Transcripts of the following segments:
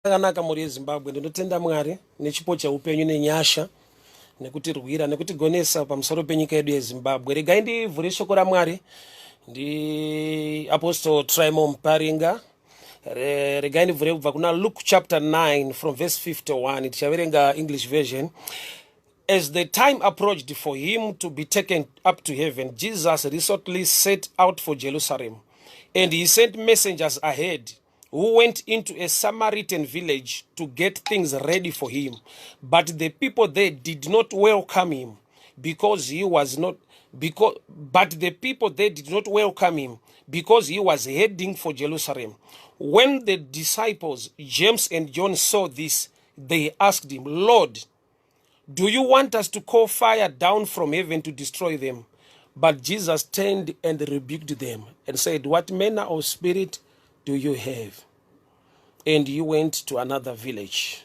Zvakanaka mhuri yeZimbabwe, ndinotenda Mwari nechipo cheupenyu nenyasha nekutirwira nekutigonesa pamusoro penyika yedu yeZimbabwe. Regai ndivhure shoko raMwari ndi Apostle Trymore Muparinga. Regai ndivhure kubva kuna Luke chapter 9 from verse 51. Tichaverenga English version. As the time approached for him to be taken up to heaven, Jesus resolutely set out for Jerusalem, and he sent messengers ahead who went into a Samaritan village to get things ready for him. But the people there did not welcome him because he was not because but the people there did not welcome him because he was heading for Jerusalem. When the disciples James and John saw this, they asked him, "Lord, do you want us to call fire down from heaven to destroy them?" But Jesus turned and rebuked them and said, "What manner of spirit do you have?" And he went to another village.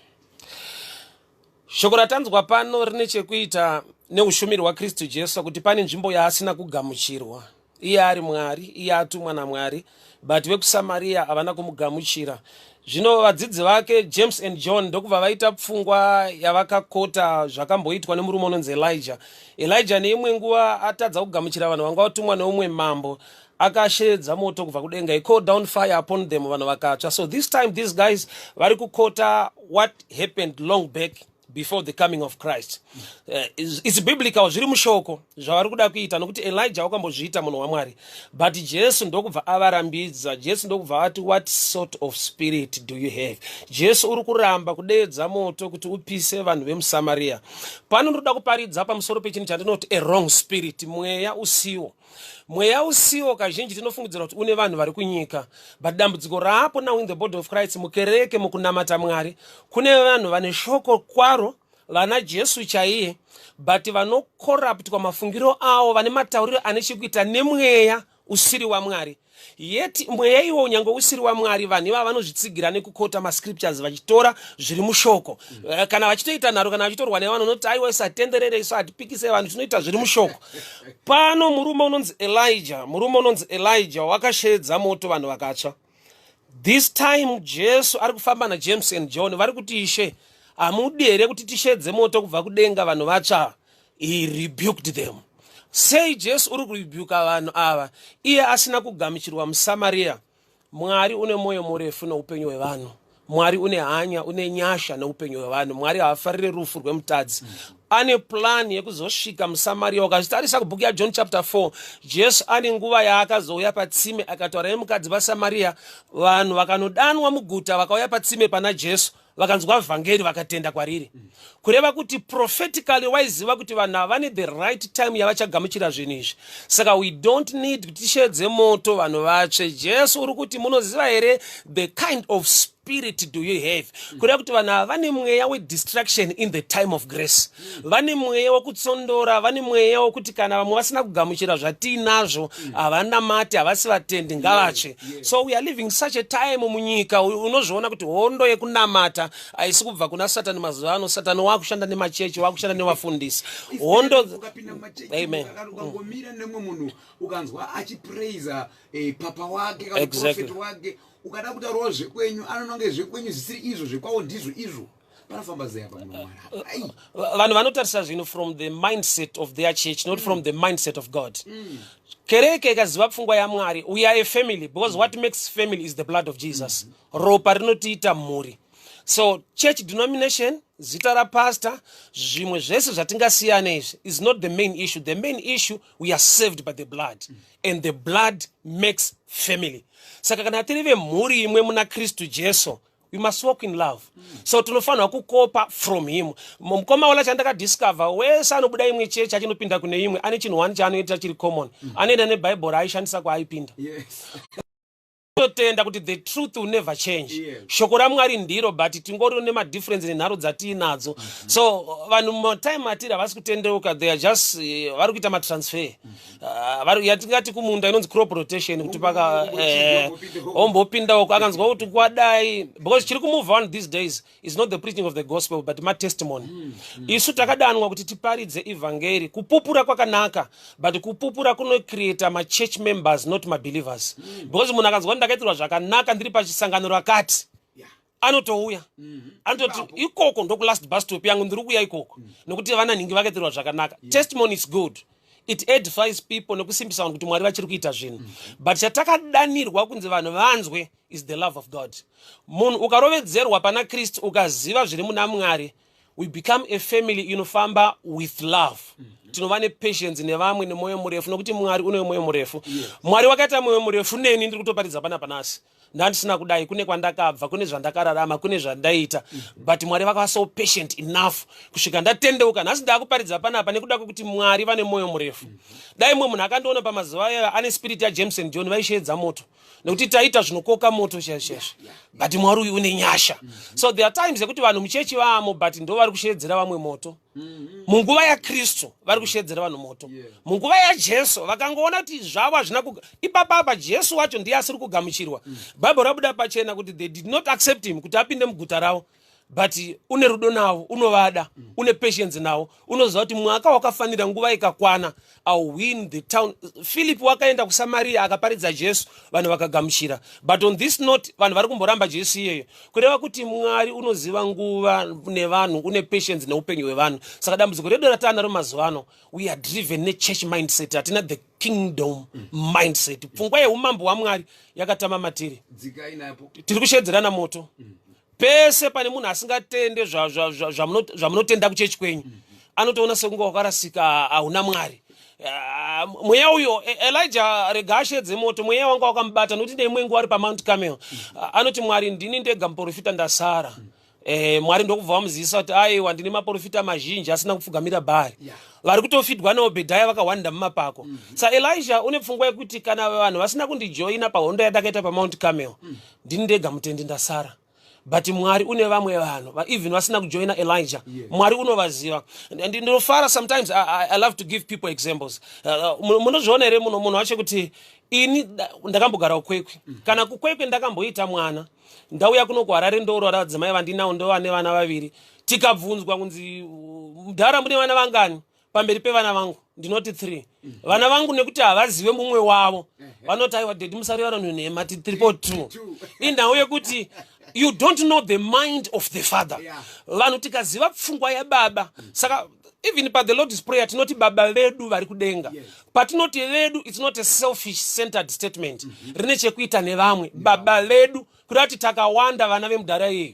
Shoko ratanzwa pano rine chekuita neushumiri hwaKristu Jesu, kuti pane nzvimbo yaasina kugamuchirwa. Iye ari Mwari, iye atumwa naMwari, but vekuSamariya havana kumugamuchira. Zvino vadzidzi vake James and John ndokubva vaita pfungwa yavakakota zvakamboitwa nemurume unonzi Elijah. Elijah neimwe nguva atadza kugamuchira vanhu vanga vatumwa neumwe mambo, akasheedza moto kubva kudenga. He called down fire upon them, vanhu vakatsva. So this time these guys vari kukota what happened long back before the coming of Christ. It's biblical, zviri mushoko zvavari kuda kuita, nokuti Elijah wakambozviita, munhu waMwari. But Jesu ndokubva avarambidza. Jesu ndokubva ati, "What sort of spirit do you have?" Jesu uri kuramba kudeedza moto kuti upise vanhu vemuSamariya. Pano ndoda kuparidza pamusoro pechinhu chandinoti a wrong spirit, mweya usiwo. Mweya usiwo kazhinji tinofungidzira kuti une vanhu vari kunyika, but dambudziko raapo now in the body of Christ, mukereke, mukunamata Mwari, kune vanhu vane shoko kwaro, vana Jesu chaiye, but vanokoraptwa mafungiro avo, vane matauriro ane chekuita nemweya usiri waMwari. Yet mweya iwo, nyange usiri waMwari, vanhu ivava vanozvitsigira nekukota mascriptures, vachitora zviri mushoko. Kana vachitoita nharo, kana vachitorwa nevanhu, unoti, "Aiwa, isatenderere, isu hatipikise vanhu, tinoita zviri mushoko." Pano murume unonzi Elijah, murume unonzi Elijah wakasheedza moto, vanhu vakatsva. This time Jesu ari kufamba naJames and John, vari kuti, "Ishe, hamudi here kuti tisheedze moto kubva kudenga, vanhu vatsva?" He rebuked them. Sei Jesu uri kurebuka vanhu ava, iye asina kugamuchirwa muSamariya? Mwari une mwoyo murefu neupenyu hwevanhu. Mwari une hanya, une nyasha neupenyu hwevanhu. Mwari haafarire rufu rwemutadzi. Ane plan yekuzosvika muSamariya. Ukazvitarisa kubhuku yaJohn chapter 4, Jesu ane nguva yaakazouya patsime akataura nemukadzi vaSamariya. Vanhu vakanodanwa muguta, vakauya patsime pana Jesu, vakanzwa vhangeri, vakatenda kwariri. Kureva kuti prophetically waiziva kuti vanhu ava vane the right time yavachagamuchira zvinhu izvi. Saka we don't need kuti tisheedze moto vanhu vatsve. Jesu uri kuti, "Munoziva here the kind of spirit do you have?" Kureva kuti vanhu ava vane mweya wedestruction in the time of grace, vane mweya wekutsondora, vane mweya wekuti kana vamwe vasina kugamuchira zvatiinazvo, havanamati, havasi vatendi, ngavatsve. So we are living such a time munyika. Unozviona kuti hondo yekunamata haisi kubva kuna Satani. Mazuva ano Satani wakushanda nemachechi, wakushanda nevafundisi. Hondo Ukapinda mumachechi, Amen. ukangomira nemumwe munhu, ukanzwa achipraisa papa wake kana prophet wake, ukada kutaurawo zvekwenyu, anononge zvekwenyu zvisiri izvo, zvekwawo ndizvo izvo. Panofamba zeya pamunhu Mwari. Ai. Vanhu vanotarisa zvinhu from the mindset of their church, not from the mindset of God. Kereke ikaziva pfungwa yaMwari, we are a family, because what makes family is the blood of Jesus. Ropa rinotiita mhuri. So church denomination, zita rapastor, zvimwe zvese zvatingasiyana izvi is not the main issue. The main issue, we are saved by the blood, and the blood makes family. Saka kana tiri vemhuri imwe muna Kristu Jesu, we must walk in love. So tinofanirwa kukopa from him. Mukoma wala, chandakadiscover, wese anobuda imwe chechi achinopinda kune imwe ane chinhu one chaanoita chiri common: anoenda nebhaibheri aishandisa kwaaipinda. Totenda kuti the truth will never change. Shoko raMwari ndiro, but tingori nemadifference nenharo dzatiinadzo. So vanhu mumatime atiri havasi kutendeuka, they are just vari kuita matransfer. Yatingati kumunda inonzi crop rotation, kuti paka ombopinda uko, akanzwa kuti kwadai, because chiri kumove on these days is not the preaching of the gospel but matestimony. Isu takadanwa kuti tiparidze ivhangeri. Kupupura kwakanaka, but kupupura kunocreata machurch members, not mabelievers, because munhu akanzwa kuti ndakaitirwa zvakanaka ndiri pachisangano rakati. Anotouya, anototi ikoko ndokulast bus stop yangu, ndiri kuuya ikoko, nokuti vana nhingi vakaitirwa zvakanaka. Testimony is good, it edifies people nekusimbisa vanhu kuti Mwari vachiri kuita zvinhu, but chatakadanirwa kunzi vanhu vanzwe is the love of God. Munhu ukarovedzerwa pana Kristu, ukaziva zviri muna Mwari, we become a family inofamba with love. Tinova nepatience nevamwe nemwoyo murefu, nokuti Mwari une mwoyo murefu. Mwari wakaita mwoyo murefu neni. Ndiri kutoparidza pana panasi, ndandisina kudai, kune kwandakabva, kune zvandakararama, kune zvandaita, but Mwari vakava so patient enough kusvika ndatendeuka. Nhasi ndaakuparidza panapa nekuda kwekuti Mwari vane mwoyo murefu. Dai mumwe munhu akandiona pamazuva ayo ane spirit yaJames and John, vaisheedza moto, nekuti taita zvinokoka moto chaizvo chaizvo, but Mwari uyu une nyasha. So there are times yekuti vanhu muchechi vamo, but ndo vari kusheedzera vamwe moto. Munguva yaKristu vari kusheedzera vanhu moto. Munguva yaJesu vakangoona kuti zvavo hazvina ipapapa Jesu wacho ndiye asiri kugamuchirwa. Bhaibheri rabuda pachena kuti they did not accept him kuti apinde muguta ravo, but une rudo navo, unovada, une patience navo, unoziva kuti mwaka wakafanira, nguva ikakwana, I'll win the town. Philip wakaenda kuSamaria akaparidza Jesu, vanhu vakagamuchira. But on this note, vanhu vari kumboramba Jesu iyeyo, kureva kuti Mwari unoziva nguva nevanhu, une patience neupenyu hwevanhu. Saka dambudziko redu rataanaro mazuva ano, we are driven nechurch mindset, hatina the kingdom mindset. Pfungwa yeumambo hwaMwari yakatama matiri. Dzikai napo. Tiri kushedzerana moto pese pane munhu asingatende zvamunotenda kuchechi kwenyu, anotoona sekunge wakarasika, hauna Mwari. Ah, mweya uyo Elijah rega ashedze moto, mweya wanga wakamubata, nokuti neimwe nguva ari paMount Carmel. Ah, anoti, "Mwari, ndini ndega muprofita ndasara." Mwari ndokubva vamuzivisa kuti, "Aiwa, ndine maprofita mazhinji asina kupfugamira Bhaari vari kutofidwa naObhedhaya, vakahwanda mumapako." Sa Elisha une pfungwa yekuti kana vanhu vasina kundijoina pahondo yandakaita paMount Carmel, ndini ndega mutendi ndasara, but Mwari une vamwe vanhu even vasina kujoina Elijah. Mwari unovaziva. Ndinofara sometimes I love to give people examples. Munozviona here muno munhu wacho kuti ini ndakambogara kuKwekwe, kana kuKwekwe ndakamboita mwana, ndauya kuno kuHarare, ndorora vadzimai vandinawo, ndova nevana vaviri. Tikabvunzwa kunzi, "Mudhara, mune vana vangani?" Pamberi pevana vangu ndinoti 3. Vana vangu, nekuti havazive mumwe wavo, vanoti, "Aiwa daddy, musareva vanhu nhema, ti 3.2." Inhau yekuti you don't know the mind of the Father. Vanhu tikaziva pfungwa yababa, saka even pa the Lord's Prayer tinoti, "Baba vedu vari kudenga." Patinoti vedu, it's not a selfish centered statement, rine chekuita nevamwe. Baba vedu kuda kuti takawanda vana vemudhara iyeyo,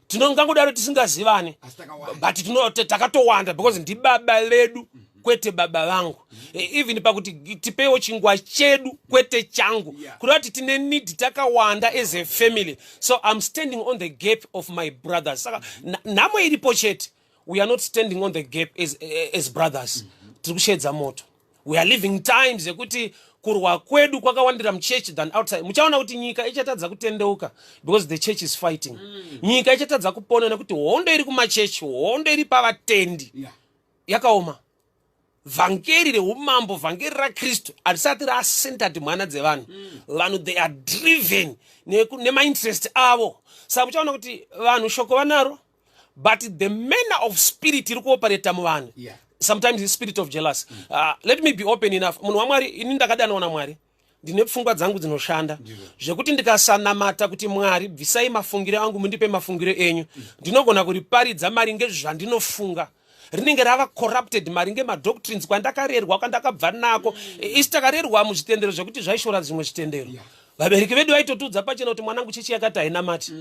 tinongangodaro tisingazivani, Asi takawanda. but takatowanda because ndibaba vedu, kwete baba vangu. Even pakuti tipewo chingwa chedu, kwete changu, kuda kuti tine need takawanda as a family. So I'm standing on the gap of my brothers. Saka nhamo iripo chete, we are not standing on the gap as brothers. Tiri kushedza moto. We are living times yekuti kurwa kwedu kwakawandira muchechi than outside. Muchaona kuti nyika ichatadza kutendeuka because the church is fighting. Nyika ichatadza kupona nekuti hondo iri kumachechi, hondo iri pavatendi yakaoma. Vhangeri reumambo, vhangeri raKristu harisati racentered mwana dzevanhu. Vanhu, they are driven nemainterest avo. Saka muchaona kuti vanhu shoko vanaro, but the manner of spirit iri kuoperata muvanhu sometimes is spirit of jealous. Let me be open enough, munhu waMwari. Ini ndakadanwa naMwari, ndine pfungwa dzangu dzinoshanda, zvekuti ndikasanamata kuti, "Mwari, bvisai mafungiro angu, mundipe mafungiro enyu," ndinogona kuriparidza maringe zvandinofunga, rinenge rava corrupted maringe madoctrines kwandakarerwa, kwandakabva nako. Isi takarerwa muzvitendero zvekuti zvaishora zvimwe zvitendero. Vabereki vedu vaitotiudza pachena kuti, "Mwanangu, chechi yakati hainamati."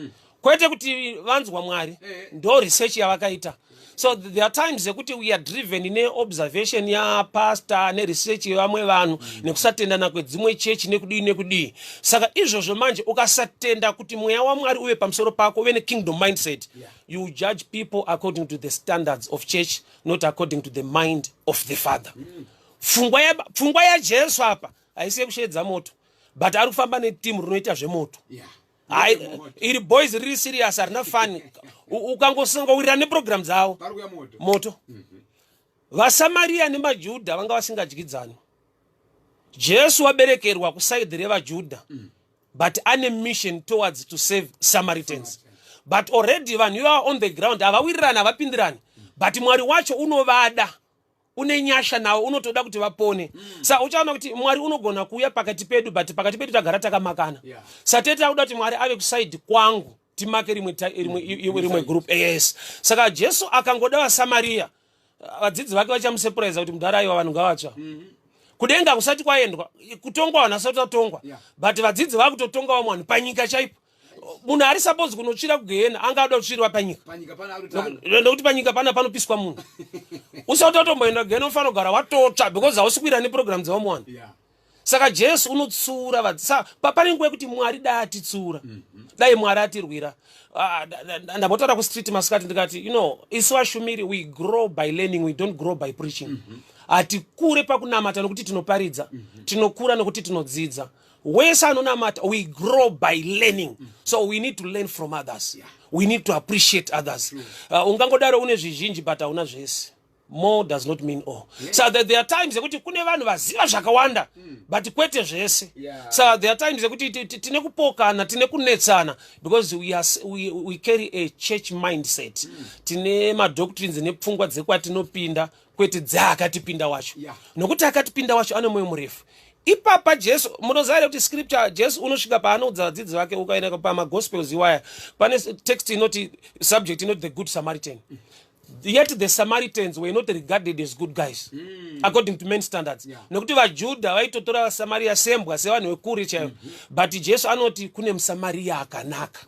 Kwete kuti vanzwa Mwari, ndo research yavakaita. So there are times yekuti we are driven neobservation yapastor, neresearch yevamwe vanhu, nekusatendana kwedzimwe chechi, nekudii nekudii. Saka izvozvo manje, ukasatenda kuti mweya waMwari uve pamusoro pako, uve nekingdom mindset, you judge people according to the standards of church, not according to the mind of the Father. Pfungwa yaJesu apa haisi yekushedza moto, but ari kufamba netimu rinoita zvemoto. Hai, iri boys riri serious, harina fani. Ukangosangowirira neprogram dzavo, Pari kuya moto. Moto. VaSamariya nemaJudha vanga vasingadyidzani. Jesu waberekerwa kuside revaJudha, but ane mission towards to save Samaritans, but already vanhu ivava on the ground havawirirani, havapindirani, but Mwari wacho unovada, une nyasha navo, unotoda kuti vapone. Saka uchaona kuti Mwari unogona kuuya pakati pedu, but pakati pedu tagara takamakana. Satete akuda kuti Mwari ave kuside kwangu. Timake rimwe rimwe group. Yes, saka Jesu akangoda vaSamariya, vadzidzi vake vachamusurprise kuti, "Mudhara, aiwa, vanhu ngavatsva." Kudenga kusati kwaendwa, kutongwa vanhu asati atongwa. But vadzidzi vakutotonga vamwe vanhu panyika chaipo. Munhu ari suppose kunotsvira kugehena angada kutsvirwa panyika. Panyika pana akutotanga. Nekuti panyika pana panopiswa munhu. Usati watomboenda kugehena, unofanira kugara watotsva because hausi kuira neprogram dzevamwe vanhu. Saka Jesu unotsiura pane nguva yekuti Mwari dai atitsiura, dai Mwari atirwira. Ah, ndambotaura kustreet masikati ndikati, isu vashumiri, we grow by learning, we don't grow by preaching. Hatikure pakunamata nokuti tinoparidza, tinokura nokuti tinodzidza. Wese anonamata, we grow by learning, so we need to learn from others. We need to appreciate others. Ungangodaro une zvizhinji but hauna zvese. More does not mean all. So there are times yekuti kune vanhu vaziva zvakawanda but kwete zvese. So there are times yekuti tine kupokana, tine kunetsana because we carry a church mindset. Tine madoctrines nepfungwa dzekwatinopinda, kwete dzeakatipinda wacho. Nokuti akatipinda wacho ane mwoyo murefu. Ipapa Jesu, munoziva here kuti scripture, Jesu unosvika paanoudza vadzidzi vake, ukaenda pamagospels iwaya, pane text inoti, subject inoti, "The Good Samaritan". Yet the Samaritans were not regarded as good guys according to men standards, nekuti vaJudha vaitotora vaSamaria sembwa, sevanhu vekure chaivo. But Jesu anoti kune muSamariya akanaka.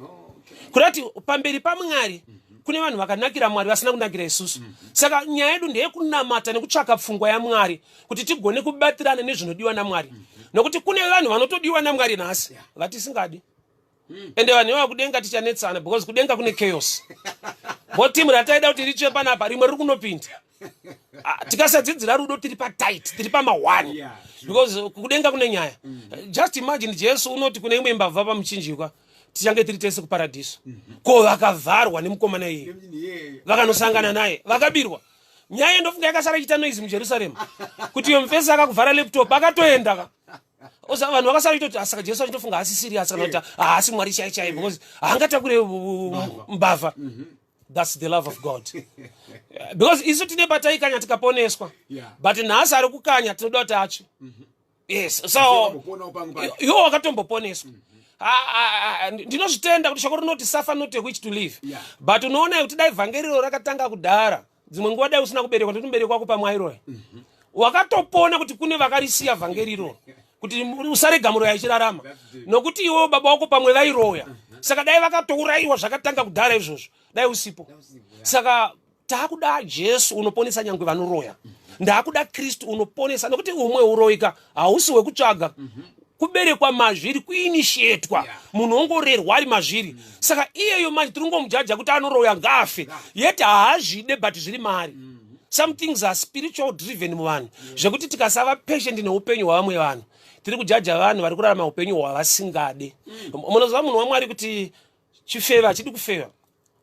Kuda kuti pamberi paMwari kune vanhu vakanakira Mwari, vasina kunakira isusu. Saka nyaya yedu ndeyekunamata nekutsvaka pfungwa yaMwari kuti tigone kubatirana nezvinodiwa naMwari, nokuti kune vanhu vanotodiwa naMwari nhasi vatisingadi. Ende vanhu ivava kudenga tichanetsana because kudenga kune chaos. Bo timu rataida kuti ritsve panapa, rimwe riri kunopinda. Ah, tikasadzidzira rudo, tiri patight, tiri pama1 because kudenga kune nyaya. Just imagine, Jesu unoti kune imwe mbavha pamuchinjikwa, "Tichange tiri tese kuparadhiso." Ko vakavharwa nemukomana iye, vakanosangana naye, vakabirwa, nyaya ndofunga yakasara ichiita noise muJerusarema kuti iyo mufesi akakuvhara laptop akatoenda ka. Vanhu vakasara itoti, "Saka Jesu achitofunga haasi serious kana kuti haasi Mwari chai chai because haangatakure mbavha." That's the love of God, because isu tine pataikanya tikaponeswa. But nhasi ari kukanya tinoda kuti atsve. Yes, so Wakamboponawo pamwe pacho. Iwo wakatomboponeswa. Ah, ah, ah, ndinozvitenda kuti shoko rinoti, "Suffer not a witch to live." But unoona kuti dai vhangeriro rakatanga kudhara, dzimwe nguva dai usina kuberekwa, ndoti mubereki wako pamwe airoya, wakatopona kuti kune vakarisiya vhangeriro kuti usarega muroya achirarama. That's deep. Nokuti iwewo baba wako pamwe vairoya, saka dai vakatourayiwa zvakatanga kudhara izvozvo, dai usipo. Saka taakuda Jesu unoponesa nyangwe vanoroya. Ndaakuda Kristu unoponesa, nokuti umwe uroika hausi hwekutsvaga, kuberekwa mazviri, kuinitiatwa. Munhu ongorerwa ari mazviri. Saka iyeyo manje tiri ngomujaja kuti anoroya, ngaafe, yet haazvide, but zviri maari. Some things are spiritual driven muvanhu, zvekuti tikasava patient neupenyu hwavamwe vanhu, tiri kujaja vanhu vari kurarama upenyu hwavasingade. Munoziva, munhu waMwari, kuti chifeve hachidi kufeva.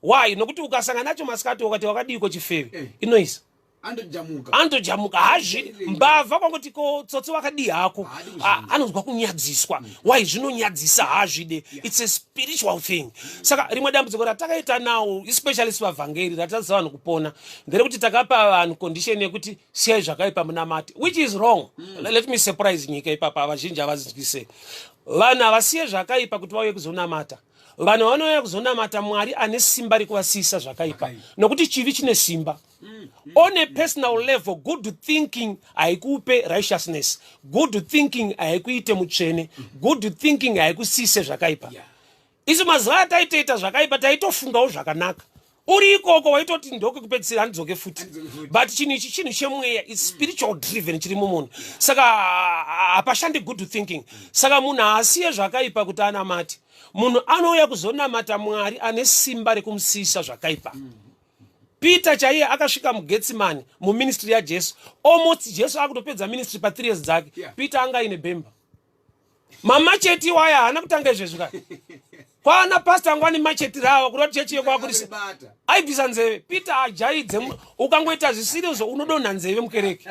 Why? Nokuti ukasangana nacho masikati ukati, "Wakadiko chifeve?" Inoisa Andojamuka. Anotojamuka, hazvidi. Mbavha, kwangoti, "Ko tsotsi, wakadii hako?" Haadi kuzvinzwa. Ah, anonzwa kunyadziswa. Why? Zvinonyadzisa, hazvide. It's a spiritual thing. Saka rimwe dambudziko ratakaita nawo, especially sevavhangeri, ratadzisa vanhu kupona, nderekuti takapa vanhu condition yekuti siyai zvakaipa munamati, which is wrong. Let me surprise nyika ipapa, vazhinji havanzwisise. Vanhu havasiye zvakaipa kuti vauye kuzonamata. Vanhu vanouya kuzonamata Mwari ane simba rekuvasiyisa zvakaipa. Zvakaipa. Nokuti chivi chine simba. On a personal level, good thinking haikupe righteousness, good thinking haikuite mutsvene, good thinking haikusiyise zvakaipa. Isu mazuva ataitoita zvakaipa taitofungawo zvakanaka. Uri ikoko waitoti, "Ndoke kupedzisira, handidzoke futi." Handidzoke futi. But chinhu ichi chinhu chemweya, is spiritual driven, chiri mumunhu. Saka hapashandi good thinking. Saka munhu haasiye zvakaipa kuti anamate. Munhu anouya kuzonamata Mwari ane simba rekumusiyisa zvakaipa. Peter chaiye akasvika muGetsimani muministry yaJesu, almost Jesu akutopedza ministry pa3 years dzake. Peter anga aine bhemba, mamacheti iwaya haana kutanga izvezvi ka. Kwana pasta angwani macheti rawa kuda kuti chechi yekwakurisa. Akabata. Aibvisa nzeve. Peter ajaidze ukangoita zvisirizo unodonha nzeve mukereke.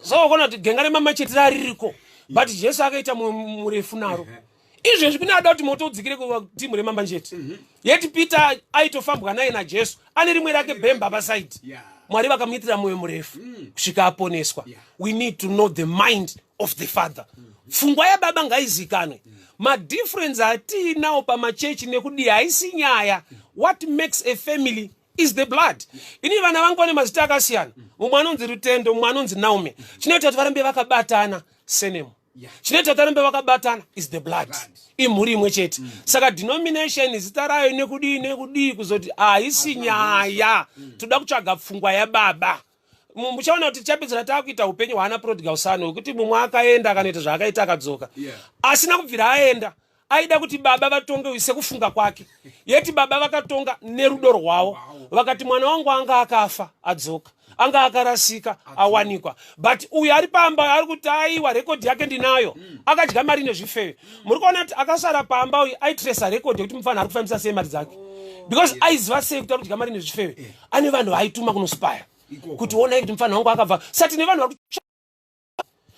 So ukaona kuti genga remamacheti raririko, but Jesu akaita murefu naro. Izvezvi kune ada kuti moto udzikire kutimu remambanjeti, yeti Peter aitofambwa naye naJesu ane rimwe rake bhemba pasaidi. Mwari vakamuitira mwoyo murefu kusvika aponeswa. We need to know the mind of the Father. Pfungwa yababa ngaizikanwe. Madifference atiinawo pamachechi nekudii haisi nyaya. What makes a family is the blood. Ini vana vangu vane mazita akasiyana. Mumwe anonzi Rutendo, mumwe anonzi Naume. Chinoita kuti varambe vakabatana surname. Chinoita kuti varambe vakabatana is the blood. Imhuri imwe chete. Saka denomination, zita rayo, nekudii nekudii, kuzoti haisi nyaya. Toda kutsvaga pfungwa yababa. Muchaona kuti tichapedzera taakuita upenyu hwaana prodigal son, hwekuti mumwe akaenda, akanoita zvaakaita, akadzoka. Asina kubvira aenda, aida kuti baba vatonge sekufunga kwake. Yeti baba vakatonga nerudo rwavo, vakati, "Mwana wangu anga akafa adzoka, anga akarasika awanikwa." But uyu ari pamba ari kuti, "Aiwa, rekodhi yake ndinayo, akadya mari nezvifeve." Muri kuona kuti akasara pamba uyu aitresa rekodhi yekuti mufana ari kufambisa sei mari dzake, because aiziva sei kuti ari kudya mari nezvifeve. Ane vanhu vaaituma kunospaya Ikoko. kuti, "Onai kuti mufana wangu akabva." Sati nevanhu vari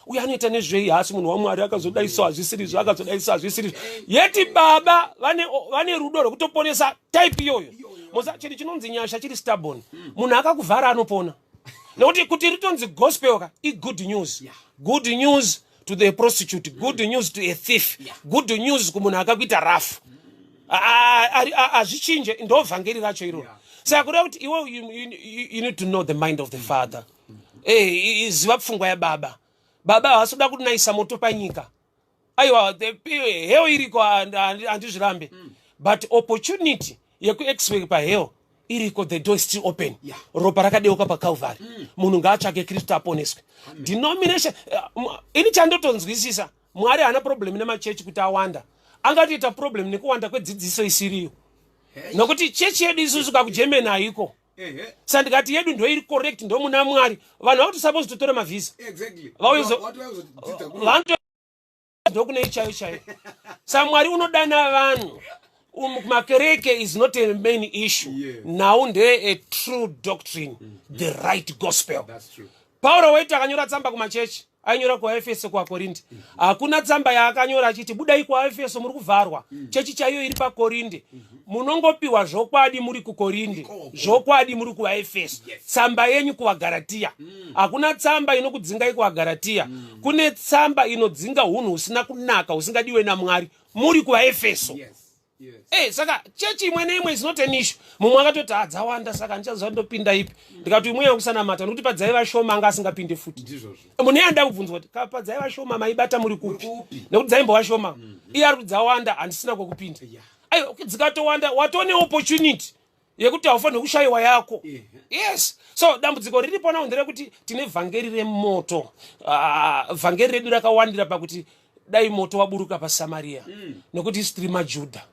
uye anoita nezvei, haasi munhu waMwari, akazodaiso hazvisirizvo, akazodaiso hazvisirizvo. Yeti baba vane rudo rwekutoponesa type iyoyo. Musa chinhu chinonzi nyasha chiri stubborn. Munhu akakuvhara anopona, nekuti kuti ritonzi gospel ka igood news. Good news to the prostitute, good news to a thief, good news kumunhu akakuita rafu. Hazvichinje, ndo vhangeri racho iroro. Saka kureva kuti iwe you need to know the mind of the Father. Ziva pfungwa yababa. Baba havasi kuda kunayisa moto panyika, aiwa. Hell iriko, handizvirambe, but opportunity yekuescape pahell iriko. The door is still open. Ropa rakadeuka paCalvary. Munhu ngaatsvake Kristu aponeswe. Denomination, ini chandotonzwisisa, Mwari haana problem nemachechi kuti awanda. Angatoita problem nekuwanda kwedzidziso isiriyo, nokuti chechi yedu isusu kakuGermany haiko. Saka ndikati yedu ndo iri correct, ndo muna Mwari, vanhu vakuti suppose totore mavhisa. Watozodzidza kuno. Vanhu ndokune chaiyo chaiyo. Saka Mwari unodana vanhu. Makereke is not a main issue. Now ndeye a true doctrine, the right gospel. That's true. Pauro waiti akanyora tsamba kumachechi, ainyora kuAefeso, kuaKorinde. Hakuna tsamba yaakanyora achiti, "Budai kuAefeso, muri kuvharwa." Chechi chaiyo iri paKorinde. Munongopiwa zvokwadi muri kuKorinde. Ikoko. Zvokwadi muri kuvaEfeso. Tsamba yenyu kuvaGaratiya, hakuna tsamba inokudzingai kuvaGaratiya. Kune tsamba inodzinga unhu husina kunaka, husingadiwe naMwari, muri kuvaEfeso. Saka chechi imwe neimwe is not an issue. Mumwe akatoti, "Adzawanda, saka handichaziva ndopinda ipi." Ndikati, "Imwe yakusanamata," nokuti padzaiva shoma anga asingapinde futi. Ndizvozvo. Mune yanda kubvunzwa kuti, "Padzaiva shoma maibata muri kupi?" Kupi? Nekuti dzaimbova shoma. Iye ari kuti, "Dzawanda, handisina kwekupinda." Aiwa, dzikatowanda watone opportunity yekuti haufaniri kushayiwa yako. Yes, so dambudziko riripo nawo nderekuti tine vhangeri remoto. Ah, vhangeri redu rakawandira pakuti dai moto waburuka paSamaria, nekuti isu tiri maJudha,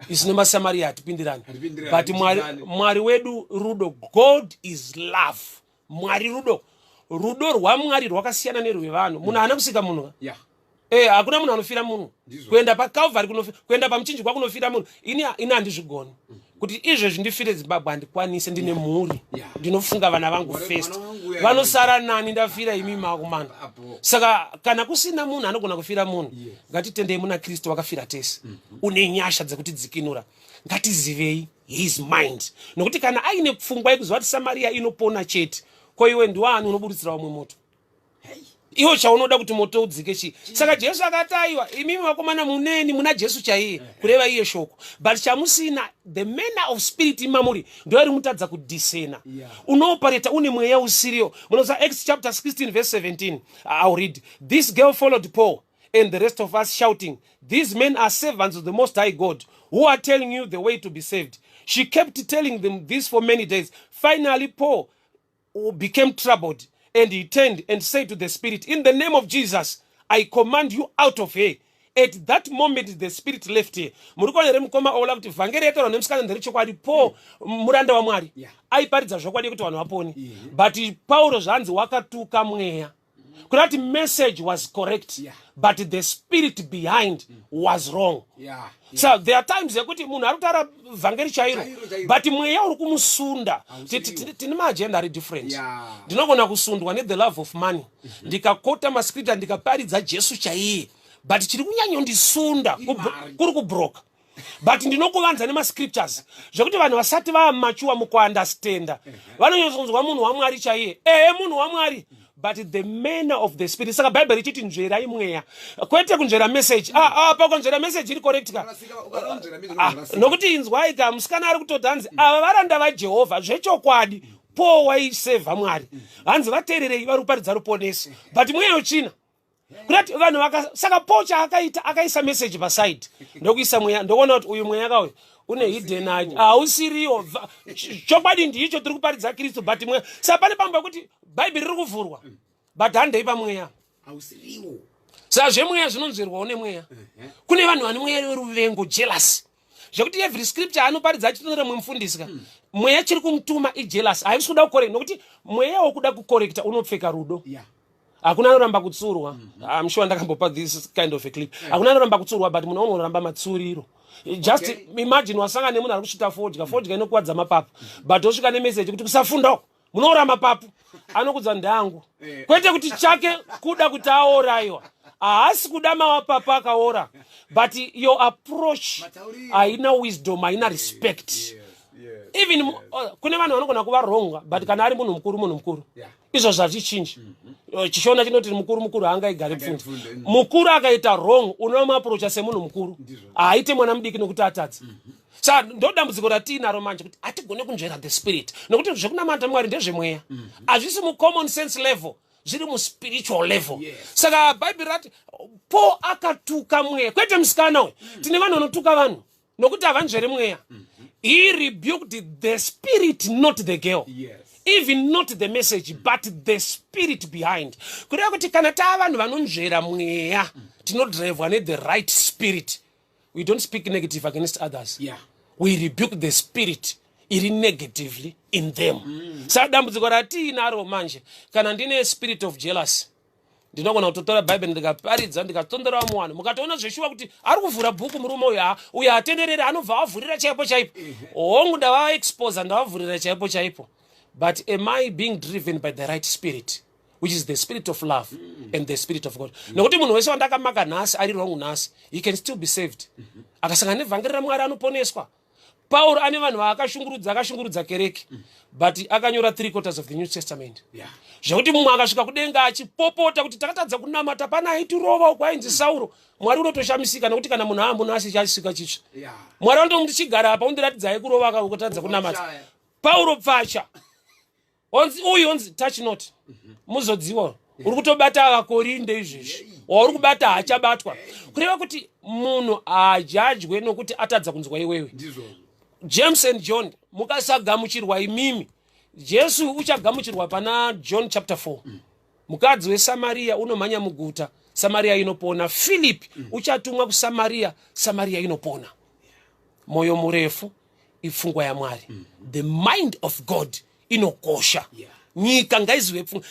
isu nemaSamaria hatipindirani. Hatipindirani, But Mwari, hatipindirani. Mwari wedu rudo. God is love. Mwari rudo. Rudo rwaMwari rwakasiyana nerwevanhu. Munhu haana kusika munhu ka. Hakuna munhu anofira munhu. Kuenda paCalvary, kuenda pamuchinjikwa kunofira munhu, ini handizvigoni. Kuti izvezvi ndifire Zimbabwe, handikwanise. Ndine mhuri. Ndinofunga vana vangu first. Mwana wangu uya- Vanosara nani ndafira imi makumana? Apo. Saka kana kusina munhu anogona kufira munhu, ngatitendei muna Kristu wakafira tese, une nyasha dzekutidzikinura. Ngatizivei his mind, nokuti kana aine pfungwa yekuziva kuti Samaria inopona chete, ko iwe ndiwani unoburutsira vamwe moto? Iwo chaunoda kuti moto udzike chii? Saka Jesu akati, "Aiwa, imimi vakomana, muneni muna Jesu chaiye, kureva iye shoko, but chamusina, the manner of spirit imamuri ndo iri mutadza kudiscerna." Unoopareta une mweya usiriyo. Munoziva Acts chapter 16 verse 17? I'll read. "This girl followed Paul and the rest of us, shouting, 'These men are servants of the Most High God who are telling you the way to be saved.' She kept telling them this for many days. Finally, Paul became troubled and he turned and said to the spirit, 'In the name of Jesus, I command you, out of her.' At that moment the spirit left her." Muri kuona here, mukoma Ola, kuti vhangeri yataurwa nemusikana nderechokwadi? Paul muranda waMwari. Aiparidza zvokwadi yekuti vanhu vapone. But Pauro zvanzi wakatuka mweya, kuda kuti message was correct, but the spirit behind was wrong. So there are times yekuti munhu ari kutaura vhangeri chairo, Chairo, chairo. but mweya uri kumusunda. Hausiriwo. Tine maagenda ari different. Ndinogona kusundwa nethe love of money, ndikakota mascripture, ndikaparidza Jesu chaiye, but chiri kunyanyondisunda Imari. kuri kubroka. But ndinokuvanza nemascriptures zvekuti vanhu vasati vamachuwa mukuunderstanda vanonyatsonzwa munhu waMwari chaiye. Ehe, munhu waMwari, but the manner of the spirit. Saka Bhaibheri ichiti nzverai mweya, kwete kunzvera message. Ah, ah, pakunzvera message iri correct ka. Ukaronzvera message, Ah, unorasika. nokuti inzwai ka, musikana ari kutoti hanzi ava varanda vaJehovha zvechokwadi. Paul waisevha Mwari, hanzi vateererei, vari kuparidza ruponeso, but mweya wetsvina kurati vanhu vaka. Saka Paul chaakaita, akaisa message paside, ndokuisa mweya, ndokuona kuti uyu mweya kauyu une hidden hausiriwo. Chokwadi ndicho tiri kuparidza Kristu, but mweya. Saka pane pambo yekuti Bhaibheri riri kuvhurwa, but handei pamweya. Hausiriwo. Saka zvemweya zvinonzverwawo nemweya. Kune vanhu vane mweya weruvengo, jealous, zvekuti every scripture anoparidza achitonera mumwe mufundisi ka, mweya chiri kumutuma ijealous, haisi kuda kucorrect, nokuti mweya wokuda kucorrecta unopfeka rudo. Hakuna anoramba kutsurwa. I'm sure ndakambopa this kind of a clip. Hakuna anoramba kutsurwa, but munhu unoramba matsuriro. Just imagine wasangana nemunhu ari kusvita fodya. Fodya inokuwadza mapapu, but osvika nemeseji kuti kusafunda uko munoora mapapu, anokudza ndangu. Kwete kuti chake kuda kuti aoraiwa, haasi kuda mapapu akaora, but your approach Matauriro. haina wisdom, haina respect. Even kune vanhu vanogona kuva wrong, but kana ari munhu mukuru, munhu mukuru. Izvo zvazvichinji. Chishona chinoti mukuru mukuru haangaigari pfunde. Pfunde. Mukuru akaita wrong, unomuapproacha semunhu mukuru. Ndizvo. Haaite mwana mudiki nokuti atadza. Saka ndo dambudziko ratiinaro manje, kuti hatigone kunzvera the spirit, nokuti zvekunamata Mwari ndezvemweya, hazvisi mucommon sense level, zviri muspiritual level. Saka Bhaibheri rati Paul akatuka mweya, kwete musikana uyu. Tine vanhu vanotuka vanhu nokuti havanzvere mweya. He rebuked the spirit, not the girl, even not the message, but the spirit behind. Kureva kuti kana taa vanhu vanonzvera mweya, tinodrivwa nethe right spirit. We don't speak negative against others. We rebuke the spirit iri negatively in them. Saka dambudziko ratiinaro manje, kana ndine spirit of jealousy, ndinogona kutotora Bhaibheri ndikaparidza, ndikatondera vamwe vanhu, mukatoona zveshuwa kuti ari kuvhura bhuku murume uyu, ha, uyu hatendereri, anobva avhurira chaipo chaipo. Hongu, ndavaexposa, ndavavhurira chaipo chaipo, but am I being driven by the right spirit, which is the spirit of love and the spirit of God? Nokuti munhu wese wandakamaka nhasi ari wrong nhasi, he can still be saved. Akasangana nevhangeri raMwari, anoponeswa. Pauro ane vanhu vaakashungurudza, akashungurudza kereke, but akanyora three quarters of the New Testament, zvekuti mumwe akasvika kudenga achipopota kuti takatadza kunamata, pana aitirova uko ainzi Sauro, Mwari unotoshamisika, nekuti kana munhu aamunhu asi chasika chitsva, Mwari vanotomuti chigara apa undiratidzai kurova ukatadza kunamata. Shaya. Pauro pfacha onzi uyu onzi touch not muzodziwa, uri kutobata Vakorinde izvezvi, wauri kubata haachabatwa. Kureva kuti munhu haajajwe nokuti atadza kunzwa iwewe. Ndizvo. James and John, mukasagamuchirwa imimi, Jesu uchagamuchirwa. Pana John chapter 4, mukadzi weSamariya unomhanya muguta, Samariya inopona. Philip uchatumwa kuSamariya, Samariya inopona. Mwoyo murefu ipfungwa yaMwari. The mind of God inokosha. Nyika ngaizive pfungwa.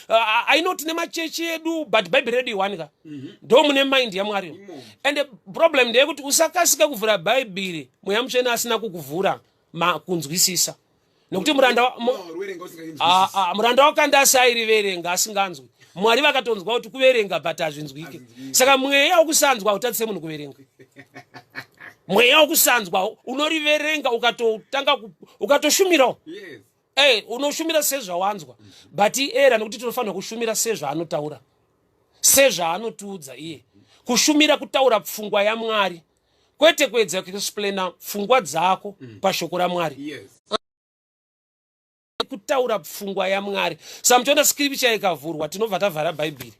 Ainoti nemachechi edu, but Bhaibheri redu iwanika ndo mune mind yaMwari. Imomo. And problem ndeyekuti usakasika kuvhura Bhaibheri Mweya Mutsvene asina kukuvhura kunzwisisa, nokuti muranda Ruverenga usingachinzwisisi. Ah, ah, muranda wakandasi airiverenga asinganzwi. Mwari vakatonzwa kuti kuverenga, but hazvinzwike. Hazvinzwike. Saka mweya wokusanzwa hautadzise munhu kuverenga. Mweya wokusanzwa unoriverenga ukatotanga ukatoshumirawo. Hey, unoshumira sezvawanzwa, but iera nekuti tinofanira kushumira sezvaanotaura, sezvaanotiudza iye. Kushumira kutaura pfungwa yaMwari, kwete kuedza kuexplaina pfungwa dzako pashoko raMwari. Kutaura pfungwa yaMwari. Saka muchiona scripture ikavhurwa, tinobva tavhara Bhaibheri,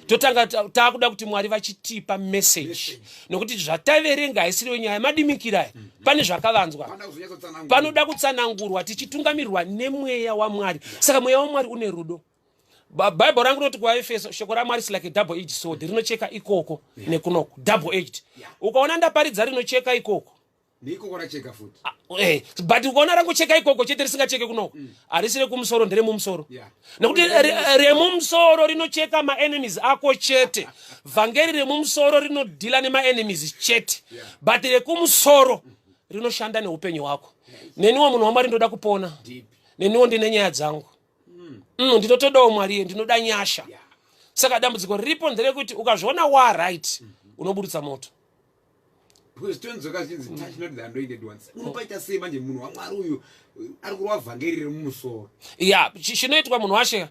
totanga taakuda kuti Mwari vachitipa message, Message. Nokuti zvataverenga haisiriyo nyaya madimikira aya, pane zvakavanzwa. Panoda kuzonyatsotsanangura. Panoda kutsanangurwa tichitungamirirwa nemweya waMwari. Saka mweya waMwari une rudo. Bhaibheri rangu rinoti kuvaEfeso, shoko raMwari is like a double edged sword, rinocheka ikoko nekunoko, double edged. Ukaona ndaparidza rinocheka ikoko, Neikoko racheka futi. Ah, but ukaona rangocheka ikoko chete, risingacheke kunoko, harisi rekumusoro, nderemumusoro. Nekuti remumusoro rinocheka maenemies ako chete. Vhangeri remumusoro rinodhila nemaenemies chete, but rekumusoro rinoshanda neupenyu hwako. Neniwo munhu waMwari ndoda kupona. Deep. Neniwo ndine nyaya dzangu. Ndinotodawo Mwari iye, ndinoda nyasha. Saka dambudziko riripo nderekuti ukazviona waright, unoburutsa moto. Because tonzoka zvichinzi, "Touch not the anointed ones." Unopaita sei manje munhu waMwari uyu ari kurova vhangeri riri mumusoro? Ya, chinoitwa, munhu washe,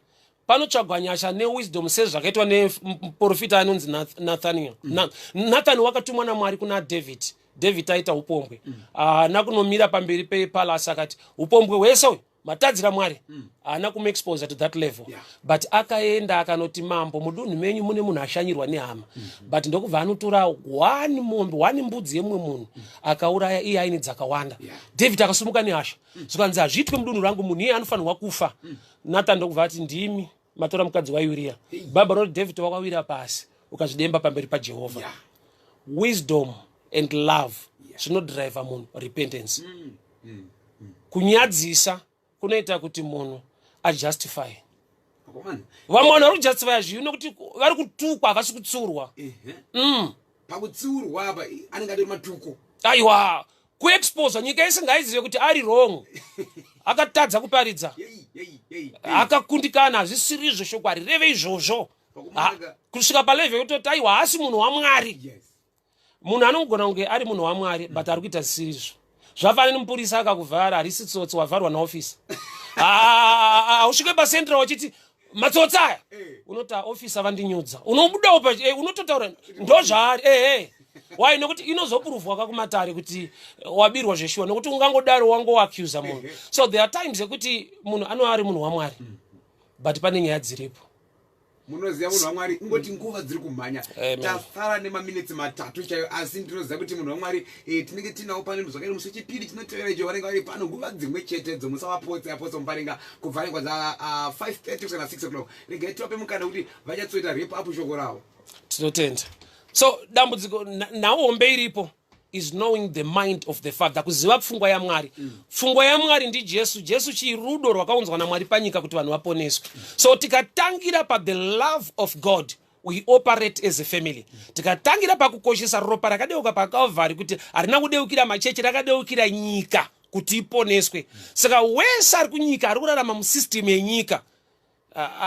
panotsvagwa nyasha newisdom, sezvakaitwa nemuprofita anonzi Nathaniel. Nathan wakatumwa naMwari kuna David. David aita upombwe. Haana kunomira pamberi pepalasi akati, "Upombwe hwese uyu matadzira Mwari." Haana kumuexposa to that level, but akaenda akanoti, "Mambo, mudunhu menyu mune munhu ashanyirwa nehama." But ndokubva anotora one mombe, one mbudzi yemumwe munhu, akauraya iye aine dzakawanda. David akasumuka nehasha, zvikanzi, "Hazviitwe mudunhu rangu, munhu iye anofanirwa kufa." Nathan ndokubva ati, "Ndimi matora mukadzi waUriya." Bhaibheri roti David wakawira pasi, ukazvidemba pamberi paJehovha. Wisdom and love zvinodhiraivha munhu repentance. Kunyadzisa kunoita kuti munhu ajustify. Akomana. Vamwe vanhu vari kujustifya zvivi nokuti vari kutukwa, havasi kutsurwa. Pakutsiurwa apa anenge atori matuko. Aiwa, kuexposa nyika yese ngaizive kuti ari wrong, akatadza kuparidza, Yei, yei, yei. akakundikana, hazvisiri izvo, shoko harireve izvozvo. Pakumanaka. Kusvika palevel yekutoti aiwa, haasi munhu waMwari. Munhu anogona kunge ari munhu waMwari, but ari kuita zvisiri izvo. Zvafanana nemupurisa akakuvhara, harisi tsotsi, wavharwa naofisa. Hausvike pacentral uchiti matsotsi aya. Unoti, "Ofisa vandinyudza." Unobudawo unototaura ndo zvaari. Ehe, why? Nokuti inozopuruvhwa kakumatare kuti wabirwa zveshuwa, nokuti ungangodaro wangoaccusa munhu. So there are times yekuti munhu anova ari munhu waMwari, but pane nyaya dziripo. Munoziva, munhu waMwari, ingoti nguva dziri kumhanya. Amen. Tasara nemaminitsi 3 chaiyo, asi ndinoziva kuti munhu waMwari tinenge tinawo pane zvakaita musi wechipiri chinotevera icho. Vanenge vari pano nguva dzimwe chetedzo. Musavapotse, Apostle Muparinga, kubva nenguva dza 5:30 kusvika na6 o'clock. Regai tivape mukana kuti vachatsoita wrap up shoko ravo. Tinotenda. So dambudziko, nhau hombe iripo is knowing the mind of the Father, kuziva pfungwa yaMwari. Pfungwa yaMwari ndiJesu. Jesu chirudo rwakaunzwa naMwari panyika kuti vanhu vaponeswe. So tikatangira pathe love of God, we operate as a family. Tikatangira pakukoshesa ropa rakadeuka paKalvari, kuti harina kudeukira machechi, rakadeukira nyika kuti iponeswe. Saka wese ari kunyika, ari kurarama musystem yenyika,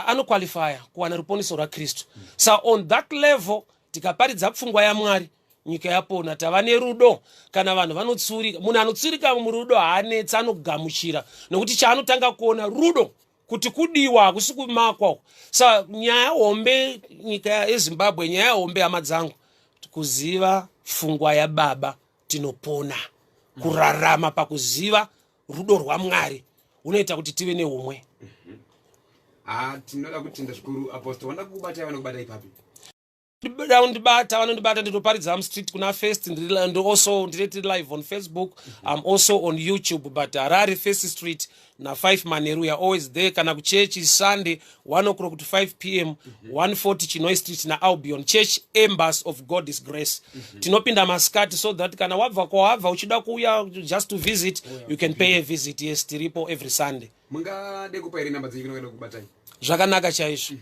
anoqualifya kuwana ruponeso rwaKristu. So on that level, tikaparidza pfungwa yaMwari, nyika yapona, tava nerudo. Kana vanhu vanotsurika, munhu anotsurika murudo haanetsi, anogamuchira, nokuti chaanotanga kuona rudo, kuti kudiwa hakusi kumakwa. Sa nyaya hombe, nyika yeZimbabwe, nyaya hombe, hama dzangu, kuziva pfungwa yababa, tinopona. Kurarama pakuziva rudo rwaMwari unoita kuti tive neumwe. Ha, tinoda kutenda zvikuru, Apostle. Vanoda kukubatai, vanokubata ipapi? Ndibata, vanondibata, ndinoparidza mustreet kuna First. Also ndiri live on Facebook. I'm also on YouTube, but Harare, First Street na5 manheru, we are always there. Kana kuchechi, Sunday 1 o'clock to 5 p.m., 140 Chinoi Street naAlbion Church, Embassy of God is Grace. Tinopinda masikati so that kana wabva kwawabva uchida kuuya just to visit, you can pay a visit. Yes, tiripo every Sunday. Mungade kupa here namba dzenyu kunongada kukubatai? Zvakanaka chaizvo.